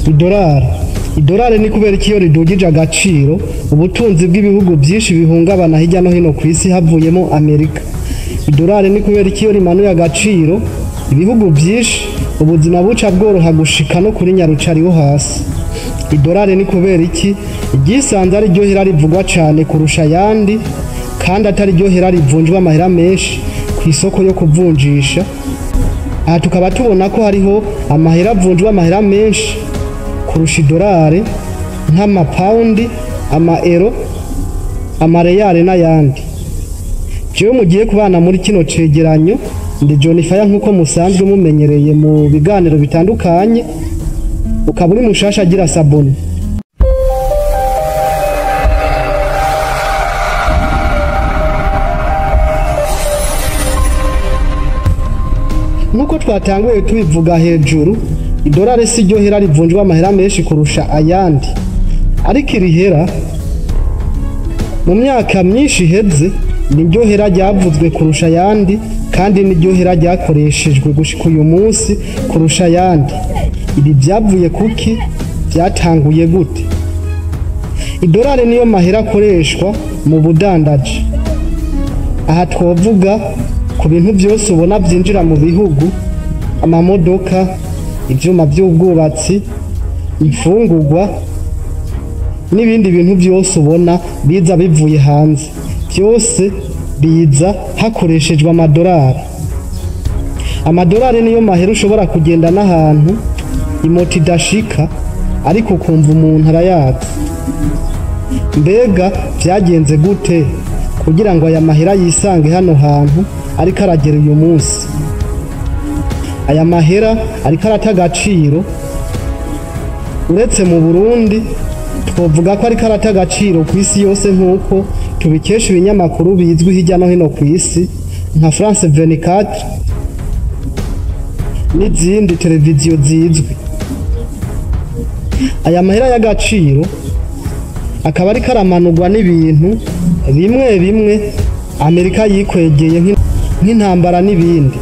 Idolari. Idolari ni kubera iki iyo ridugije agaciro ubutunzi bw'ibihugu byinshi bihungabana hirya no hino ku isi havuyemo Amerika. Idolari ni kubera iki iyo rimanuye agaciro ibihugu byinshi ubuzima buca bworoha gushika no kuri nyarucari wo hasi. Idolari ni kubera iki ryisanze ari ryo hera rivugwa cane kurusha ayandi kandi atari ryo hera rivunjwa amahera menshi ku isoko yo kuvunjisha. Aha tukaba tubona ko hariho amahera avunjwa amahera menshi kurusha idolari nk'amapawundi, amaero, amareyale n'ayandi. Jewe mugiye kubana muri kino cegeranyo ndi John Fire nk'uko musanzwe mumenyereye mu biganiro bitandukanye, ukaba uri mushasha agira sabone. Nk'uko twatanguye tubivuga hejuru, idolari si ryo hera rivunjwa amahera menshi kurusha ayandi, ariko iri hera mu myaka myinshi iheze niryo hera ryavuzwe kurusha ayandi, kandi niryo hera ryakoreshejwe gushika uyu munsi kurusha ayandi. Ibi byavuye kuki? Byatanguye gute? Idolari niyo mahera akoreshwa mu budandaji. Aha twovuga ku bintu byose ubona byinjira mu bihugu, amamodoka, ivyuma by'ubwubatsi, imfungurwa n'ibindi bintu byose ubona biza bivuye hanze, byose biza hakoreshejwe amadolari. Amadolari niyo mahera ushobora kugenda n'ahantu imoto idashika ariko ukumva umuntu arayazi. Mbega vyagenze gute kugira ngo aya mahera yisange hano hantu ariko aragera uyu munsi? Aya mahera ariko arata agaciro. Uretse mu Burundi twovuga ko ariko arata agaciro ku isi yose nk'uko tubikesha ibinyamakuru bizwi hirya no hino ku isi nka France 24 n'izindi televiziyo zizwi. Aya mahera y'agaciro akaba ariko aramanurwa n'ibintu bimwe bimwe Amerika yikwegeye nk'intambara n'ibindi.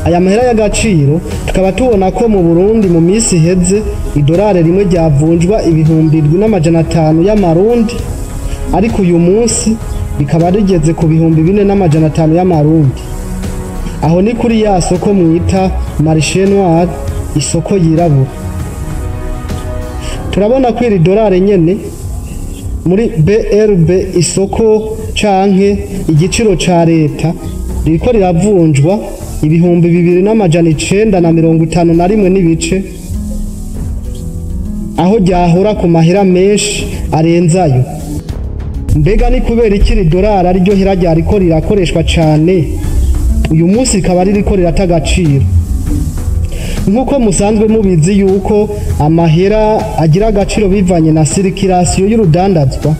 Aya mahera y'agaciro tukaba tubona ko mu Burundi mu minsi iheze idolari rimwe ryavunjwa 7,500 y'amarundi, ariko uyu munsi rikaba rigeze ku 4,500 y'amarundi. Aho ni kuri ya soko mwita marché noir, isoko yirabura. Turabona ko iri dolari nyene muri BRB isoko canke igiciro ca leta ririko riravunjwa 2,951 n'ibice, aho ryahora ku mahera menshi arenzayo. Mbega ni kubera iki iri dolari ariryo hera ryariko rirakoreshwa cane uyu munsi rikaba ririko rirata agaciro? Nk'uko musanzwe mubizi yuko amahera agira agaciro bivanye na sirikirasiyo y'urudandazwa,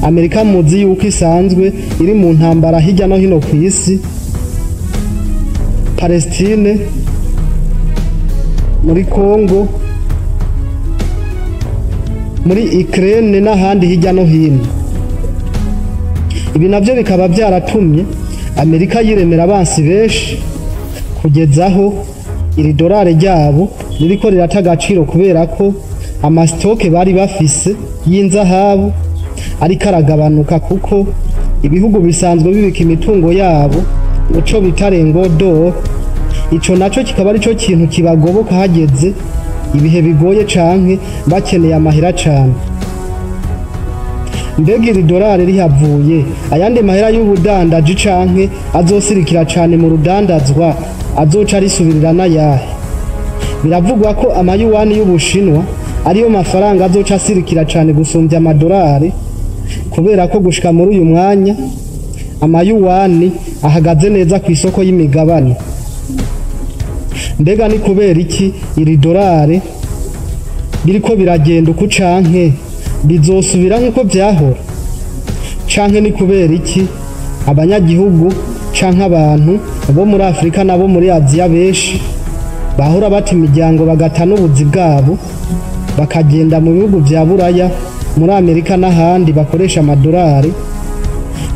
Amerika muzi yuko isanzwe iri mu ntambara hirya no hino ku isi, Palestine, muri Congo, muri Ukraine n'ahandi hirya no hino. Ibi navyo bikaba byaratumye Amerika yiremera abansi benshi kugezaho iri dolari ryabo ririko rirata agaciro kubera ko amastoke bari bafise y'inzahabu ariko aragabanuka, kuko ibihugu bisanzwe bibika imitungo yabo muco bitarengo do. Ico naco kikaba arico kintu kibagoboka hageze ibihe bigoye canke bakeneye amahera cane. Mbega iri dolari rihavuye ayandi mahera y'ubudandaji canke azosirikira cane mu rudandazwa azoca risubirira n'ayahe? Biravugwa ko amayuwani y'Ubushinwa ariyo mafaranga azoca asirikira cane gusumbya amadolari, kubera ko gushika muri uyu mwanya amayuwani ahagaze neza ku isoko y'imigabane. Mbega ni kubera iki iri dolari biriko biragenda uku canke bizosubira nk'uko vyahora? Canke ni kubera iki abanyagihugu canke abantu bo muri Afrika nabo muri Aziya benshi bahora bata imiryango bagata n'ubuzi bwabo bakagenda mu bihugu vya Buraya, muri Amerika n'ahandi bakoresha amadolari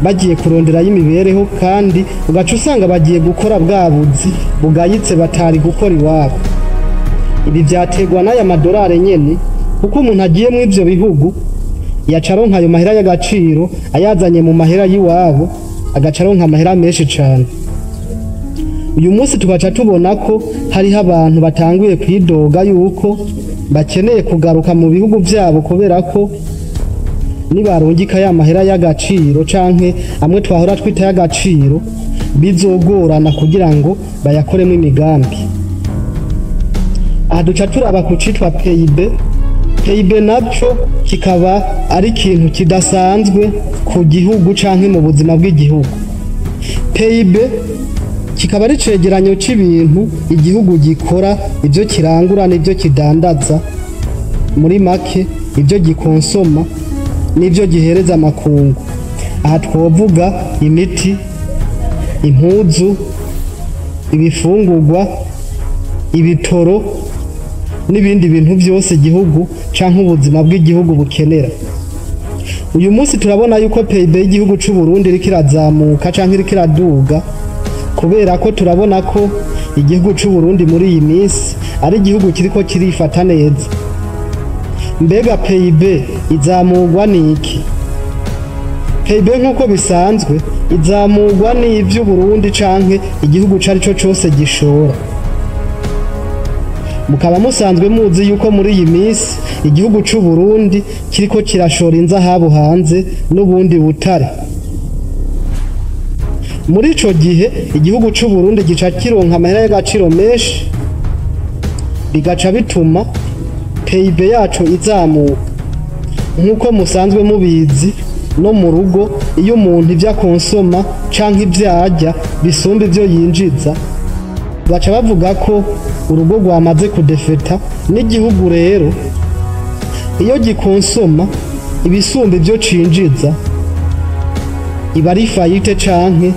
bagiye kuronderayo imibereho, kandi ugaca usanga bagiye gukora bwa buzi bugayitse batari gukora iwabo? Ibi vyaterwa n'aya madolari nyene, kuko umuntu agiye mu ivyo bihugu yaca aronka ayo mahera y'agaciro, ayazanye mu mahera y'iwabo agaca aronka amahera menshi cane. Uyu munsi tugaca tubona ko hariho abantu batanguye kwidoga yuko bakeneye kugaruka mu bihugu vyabo, kubera ko nibarungika ya mahera y'agaciro canke amwe twahora twita y'agaciro bizogorana kugira ngo bayakoremo imigambi. Aha duca turaba ku citwa PIB. PIB naco kikaba ari ikintu kidasanzwe ku gihugu canke mu buzima bw'igihugu. PIB kikaba ari icegeranyo c'ibintu igihugu gikora, ivyo kirangura n'ivyo kidandaza, muri make ivyo gikonsoma n'ivyo gihereza amakungu. Aha twovuga imiti, impuzu, ibifungurwa, ibitoro n'ibindi bintu vyose igihugu canke ubuzima bw'igihugu bukenera. Uyu munsi turabona yuko PIB y'igihugu c'u Burundi iriko irazamuka canke iriko iraduga, kubera ko turabona ko igihugu c'u Burundi muri iyi minsi ari igihugu kiriko kirifata neza. Mbega PIB izamurwa n'iki? PIB nk'uko bisanzwe izamurwa n'ivyo Burundi canke igihugu cari co cose gishora. Mukaba musanzwe muzi yuko muri iyi minsi igihugu c'u Burundi kiriko kirashora inzahabu hanze n'ubundi butare. Muri ico gihe igihugu c'u Burundi gica kironka amahera y'agaciro menshi, bigaca bituma PIB yacu izamuka. Nk'uko musanzwe mubizi, no mu rugo iyo umuntu ivyo akonsoma canke ivyo arya bisumba ivyo yinjiza, baca bavuga ko urugo rwamaze kudefeta. N'igihugu rero iyo gikonsoma ibisumba ivyo cinjiza iba ari faillite canke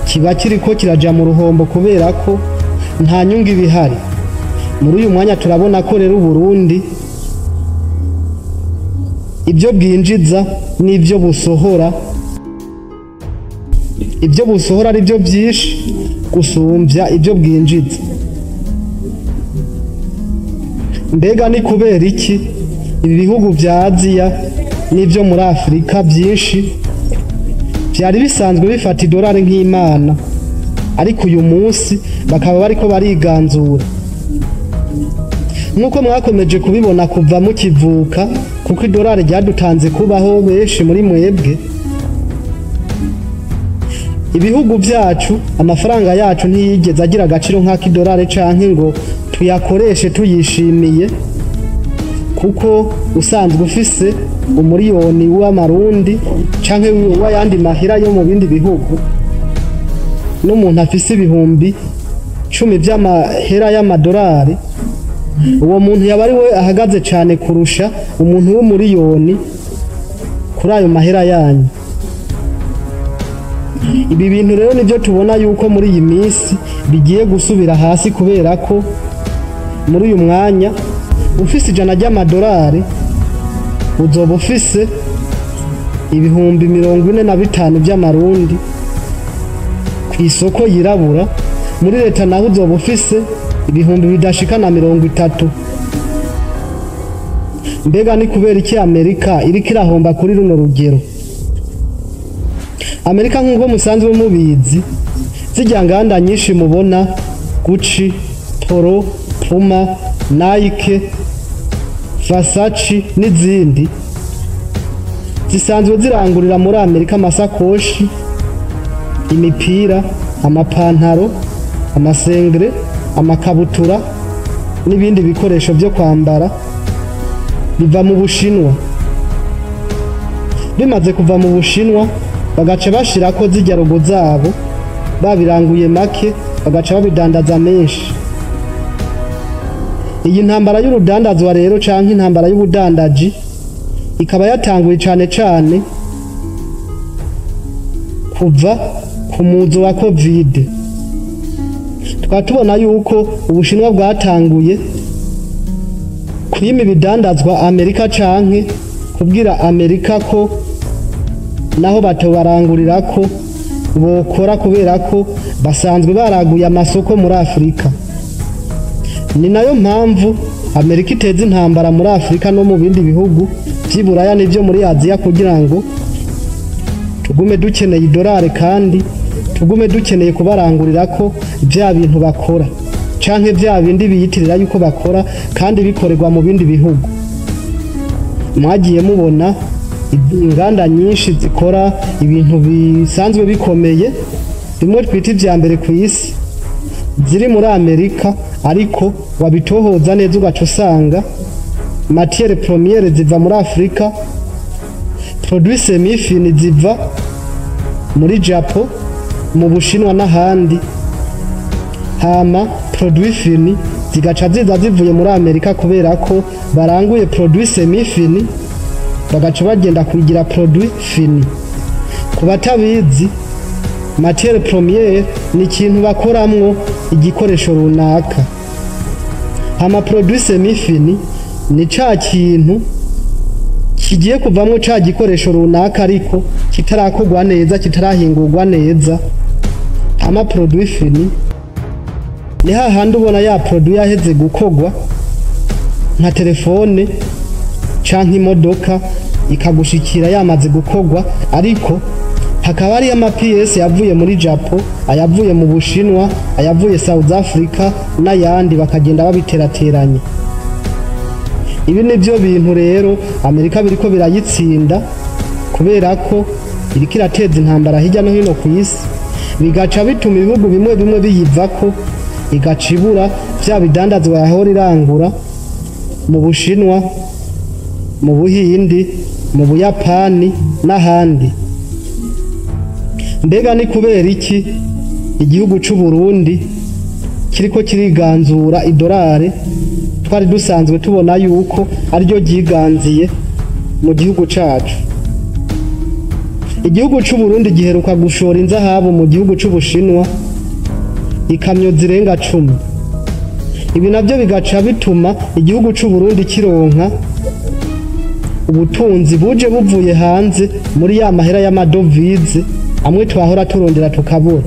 kiba kiriko kiraja mu ruhombo, kubera ko nta nyungu iba ihari. Muri uyu mwanya turabona ko rero Burundi ibyo bwinjiza n'ibyo busohora, ibyo busohora ari byo byinshi gusumbya ibyo bwinjiza. Mbega ni kubera iki ibi bihugu vya Aziya n'ivyo muri Afurika byinshi vyari bisanzwe bifata idolari nk'imana, ariko uyu munsi bakaba bariko bariganzura? Nk'uko mwakomeje kubibona kuva mukivuka, kuko idolari ryadutanze kubaho benshi muri mwebwe, ibihugu vyacu amafaranga yacu ntiyigeze agira agaciro nk'ak'idolari canke ngo tuyakoreshe tuyishimiye, kuko usanzwe ufise umuriyoni w'amarundi canke w'ayandi mahera yo mu bindi bihugu, n'umuntu afise 10,000 vy'amahera y'amadolari, uwo muntu yaba ari we ahagaze cane kurusha umuntu w'umuriyoni kuri ayo mahera yanyu. Ibi bintu rero nivyo tubona yuko muri iyi minsi bigiye gusubira hasi, kubera ko muri uyu mwanya ufise 100 ry'amadolari uzoba ufise 45,000 vy'amarundi ku isoko yirabura. Muri leta naho uzoba ufise ibihumbi bidashika na 30. Mbega ni kubera iki Amerika iriko irahomba kuri runo rugero? Amerika nk'uko musanzwe mubizi, zirya nganda nyinshi mubona, Gucci, Polo, Puma, Nike, Versace n'izindi, zisanzwe zirangurira muri Amerika amasakoshi, imipira, amapantaro, amasengere, amakabutura n'ibindi bikoresho vyo kwambara biva mu Bushinwa. Bimaze kuva mu Bushinwa bagaca bashirako zirya rogo zabo, babiranguye make bagaca babidandaza menshi. Iyi ntambara y'urudandazwa rero canke intambara y'ubudandaji ikaba yatanguye cane cane kuva ku muzo wa Covid. Tukaba tubona yuko Ubushinwa bwatanguye kwima ibidandazwa Amerika canke kubwira Amerika ko naho batobarangurira ko bokora, kubera ko basanzwe baraguye amasoko muri Afurika. Ni nayo mpamvu Amerika iteza intambara muri Afurika no mu bindi bihugu vy'iburaya n'ivyo muri Aziya, kugira ngo tugume dukeneye idolari kandi tugume dukeneye kubarangurira ko vya bintu bakora canke vya bindi biyitirira yuko bakora kandi bikorerwa mu bindi bihugu. Mwagiye mubona inganda nyinshi zikora ibintu bisanzwe bikomeye, bimwe twita ivya mbere ku isi, ziri muri Amerika, ariko wabitohoza neza ugaca usanga matière première ziva muri Afurika, produit semi-fini ziva muri Japo, mu Bushinwa n'ahandi, hama produit fini zigaca ziza zivuye muri Amerika, kubera ko baranguye produit semi-fini bagaca bagenda kugira produit fini. Ku batabizi, matière première ni ikintu bakoramwo igikoresho runaka, hama produit semi-fini ni ca kintu kigiye kuvamwo ca gikoresho runaka ariko kitarakorwa neza, kitarahingurwa neza. Hama produit fini ni hahandi ubona ya produit yaheze gukorwa, nka telefone canke imodoka, ikagushikira yamaze gukorwa, ariko hakaba hariyo ama pièces yavuye muri Japo, ayavuye mu Bushinwa, ayavuye South Africa n'ayandi, bakagenda babiterateranya. Ibi nivyo bintu rero Amerika biriko birayitsinda, kubera ko iriko irateza intambara hirya no hino ku isi, bigaca bituma ibihugu bimwe bimwe biyivako, igaca ibura vya bidandazwa yahora irangura mu Bushinwa, mu Buhindi, mu Buyapani n'ahandi. Mbega ni kubera iki igihugu c'u Burundi kiriko kiriganzura idolari, twari dusanzwe tubona yuko ariryo ryiganziye mu gihugu cacu? Igihugu c'u Burundi giheruka gushora inzahabu mu gihugu c'Ubushinwa, ikamyo zirenga 10. Ibi navyo bigaca bituma igihugu c'u Burundi kironka ubutunzi buje buvuye hanze muri ya mahera y'amadovize amwe twahora turondera tukabura.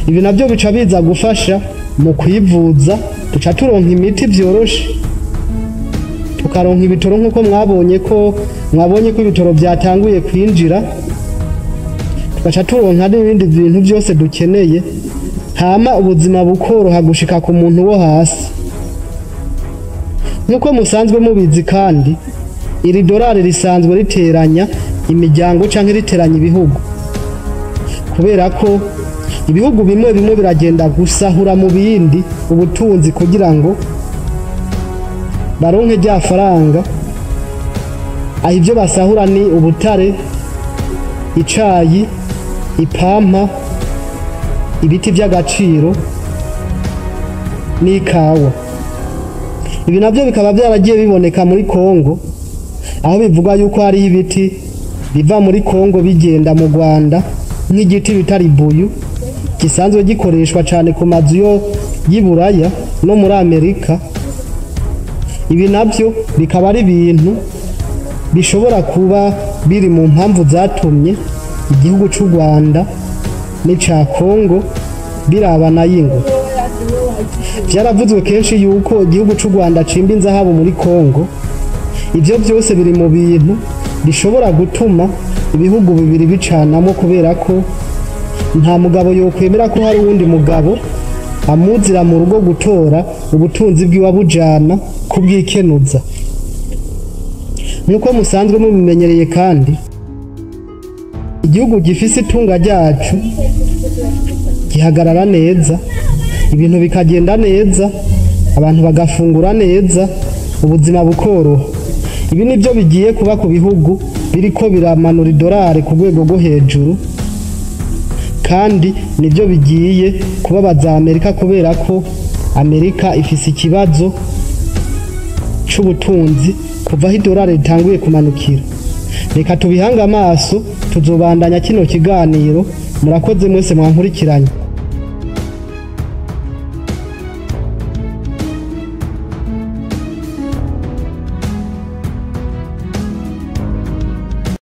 Ibi navyo bica biza gufasha mu kwivuza, duca turonka imiti vyoroshe, tukaronka ibitoro, nk'uko mwabonye ko ibitoro byatanguye kwinjira, tugaca turonka n'ibindi bintu byose dukeneye, hama ubuzima bukoroha gushika ku muntu wo hasi. Nk'uko musanzwe mubizi kandi, iri dorari risanzwe riteranya imiryango canke riteranya ibihugu, kubera ko ibihugu bimwe bimwe biragenda gusahura mu bindi ubutunzi kugira ngo baronke rya faranga. Aho ibyo basahura ni ubutare, icayi, ipampa, ibiti by'agaciro n'ikawa. Ibi nabyo bikaba byaragiye biboneka muri Kongo, aho bivuga yuko hariho ibiti biva muri Kongo bigenda mu Rwanda, nk'igiti bita ribuyu gisanzwe gikoreshwa cyane ku mazu yo y'iburaya no muri Amerika. Ibi nabyo bikaba ari ibintu bishobora kuba biri mu mpamvu zatumye igihugu cy'u Rwanda n'ica Kongo birabana y'ingwe. Byaravuzwe kenshi yuko igihugu cy'u Rwanda cimba inzahabu muri Kongo. Ibyo byose biri mu bintu bishobora gutuma ibihugu bibiri bicanamo, kubera ko nta mugabo yokwemera ko hari uwundi mugabo amuzira mu rugo gutora ubutunzi bwiwe abujana kubwikenuza. Nk'uko musanzwe mubimenyereye kandi, igihugu gifise itunga ryacu gihagarara neza, ibintu bikagenda neza, abantu bagafungura neza, ubuzima bukoroha. Ibi nibyo bigiye kuba ku bihugu biriko biramanura idolari ku rwego rwo hejuru, kandi nibyo bigiye kubabaza Amerika, kubera ko Amerika ifise ikibazo c'ubutunzi kuva aho idolari ritanguye kumanukira. Reka tubihange amaso, tuzobandanya kino kiganiro. Murakoze mwese mwankurikiranye.